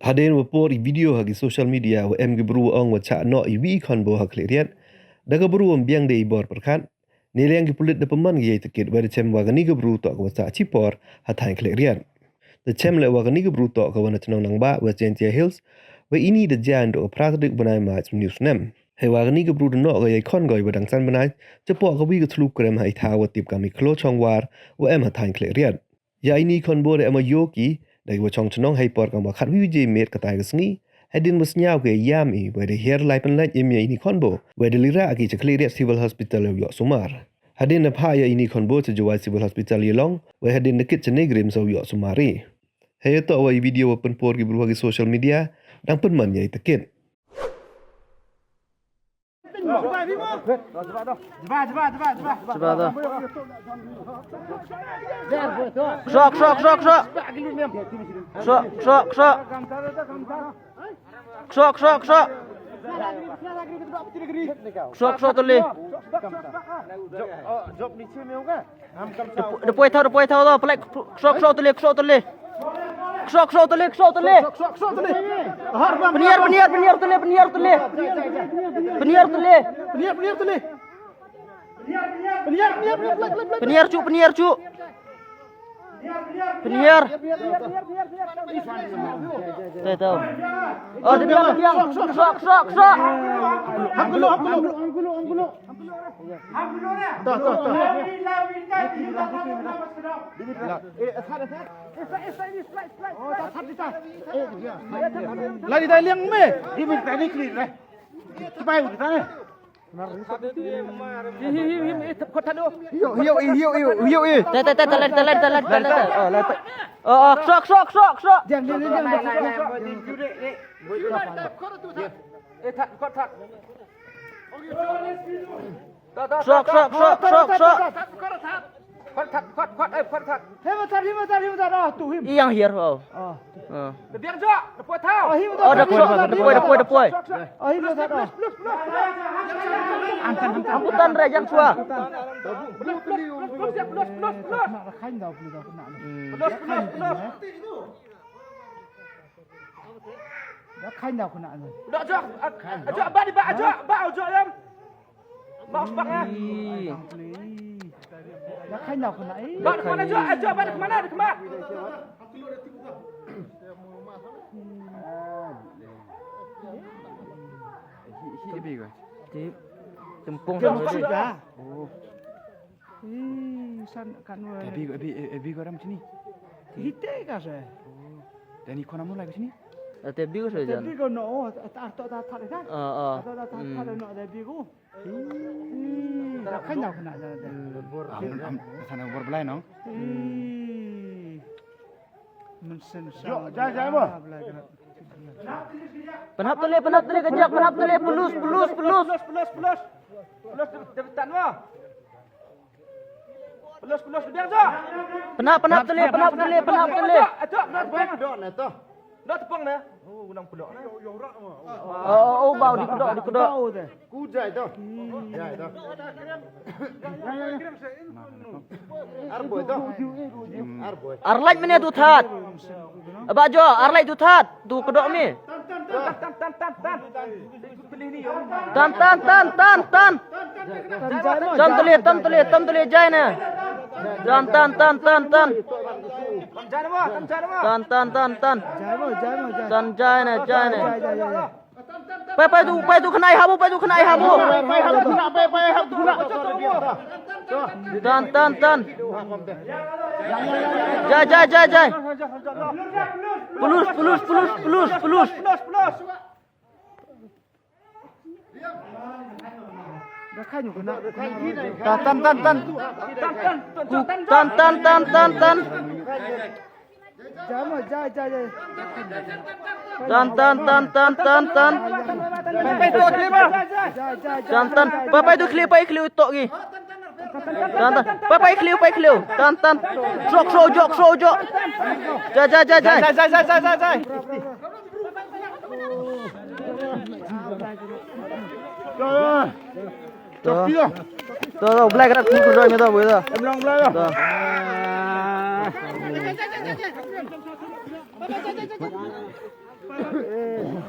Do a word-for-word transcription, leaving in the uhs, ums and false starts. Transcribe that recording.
Hadien wa por i video ha ki social media wa em ki bru wa ong wa chah noh i wi i khonboo ha Khliehriat, da ka bru wa ym biang de i bor pyrkhat. Neiliang ki pulit da pynman ki ya i takit, wa da chem wa kani ka bru toh ka wa sah chipor ha thaiñ Khliehriat. Da chem leh wa kani ka bru toh ka wa na chnong Nangbah, West Jaintia Hills, wa ini da jia hynroo ka phra tarik bnai March uni u snem. Hei wa kani ka bru da noh ka ya i khon ka i wa dang san bnai chapoh ka wi ka thlu krem ha i thaw wa tip kam i Khloo Chongwar wa em ha thaiñ Khliehriat. Ya ini i khonboo da em wa yoo ki da ki wa chong chnong hei por kam wa khatwi waje miet ka tai ka sngi. Hadien wa sñiaw ki ya i yam i, wa da hiar lai pynlait im ya ini i khonboo, wa da lyrah ki cha Khliehriat Civil Hospital ya u yoh sumar. Hadien da phah ya ini i khonboo cha Jowai Civil Hospital ya long, wa hadien da kit cha NEIGRIHMS sa u yoh sumar i. Hei ya toh wa i video wa pynpor ki bru ha ki social media dang pynman ya i takit. Chibah da. Kshaw, kshaw, kshaw, kshaw. Kshaw, kshaw, kshaw. Kshaw, kshaw, kshaw. Kshaw, kshaw, tylli. Da poi thaw, da poi thaw, da pynlait. Kshaw, kshaw, tylli, kshaw, tylli. Kshaw, kshaw, tylli, kshaw, tylli. Pynhiar, pynhiar, pynhiar, tylli, pynhiar, tylli. Pynhiar, tylli. Pynhiar, pynhiar, tylli. Pynhiar, pynhiar, pynhiar, pynhiar, pynhiar. Pynhiar, chu, pynhiar, chu. Pynhiar. Teh, teh. Oh, dia biang, dia biang. Kshaw, kshaw, kshaw. Hap gulu, hap gulu. Toh, toh, toh. Lari dai liang me. Di min tani kli le. Kipai u tani. Hi, hi, hi, hi, eh, thap khot thap do. Hiu, hiu, hiu, hiu, hiu, hiu. Teh, teh, teh, teh, lari, teh, lari, teh, lari, teh, lari, teh. Oh, lari, teh. Oh, oh, kshaw, kshaw, kshaw, kshaw. Jang, jang, jang, jang, jang. Eh, thap khot thap. Kshaw, kshaw, kshaw, kshaw, kshaw. Khot, khot, khot, khot, eh, khot, khot. Him, thot, him, thot, him, thot, ah, tu him. Yang hiar, oh. Ah. Ah. Da biang jooh, da poi thaw. Ah, him, thot, oh, da him, poi, thot, da poi, da poi, da poi. Ah, him, thot, ah. Amputan re, yang chwa. Plus, plus, plus, plus, plus, plus, plus. Plus, plus, plus. Da khain daw khana. Da jooh, ah, jooh, ba di ba, jooh, ba, jooh, em. Ba, ba, eh. Ih. Da khain daw khana, eh. Ba, di mana, jooh, eh, jooh, ba, di mana, di mana. Hi, hi, bi ko. Ti, tempong. Tempong sama dia. Oh. Ih, san kan wa. Abi ko, abi, abi ko ram chini. Hite ka se. Oh. Dani khon am lai ko chini. Te bi ko se jan. Te bi ko no, ta, ta, ta, ta, ta. Ah, ah. Ta, ta, ta, ta, no, te bi ko. Ih, da khain daw khana jan. Am, am, sana bor blai no. Ih. Jooh, jai, jai mo. Pynhap tylli, pynhap tylli, kajak, pynhap tylli, plus, plus, plus. Plus, plus, plus. Plus, David Tan mo. Plus, plus, biar jooh. Pynhap, pynhap tylli, pynhap tylli, pynhap tylli. Jooh, jooh, jooh, jooh. Dok tepang na. Oh, unang pelok na. Oh, oh, oh, bau di kedok, di kedok. Ku jai to. Jai to. Arboi to. Arboi. Arlait mene tu that. Aba jo, arlait tu that. Tu kedok mi. Tan, tan, tan, tan, tan. Tan, tan, tan, tan, tan. Tan tele, tan tele, tan tele, jai na. Tan, tan, tan, tan, tan. Tan, tan, tan, tan. Tan, jai na, jai na. Pai, pai tu, pai tu khnai habu, pai tu khnai habu. Pai habu khnai, pai, pai habu khnai. Tan, tan, tan. Jai, jai, jai, jai. Pelus, pelus, pelus, pelus, pelus. Tan, tan, tan, tan. Tan, tan, tan, tan, tan. Tan, tan, tan, tan, tan, tan. Tan, tan. Pai, pai tu khlieh, pai khlieh tok ki. Tan, tan. Pai, pai khlieh, pai khlieh. Tan, tan. Sok, sok, jok, sok, jok. Jai, jai, jai, jai. Jai, jai, jai, jai, jai. To. To, to, Blai ka rat ku ku ro nya to, Blai to. Em long Blai to. To. Eh,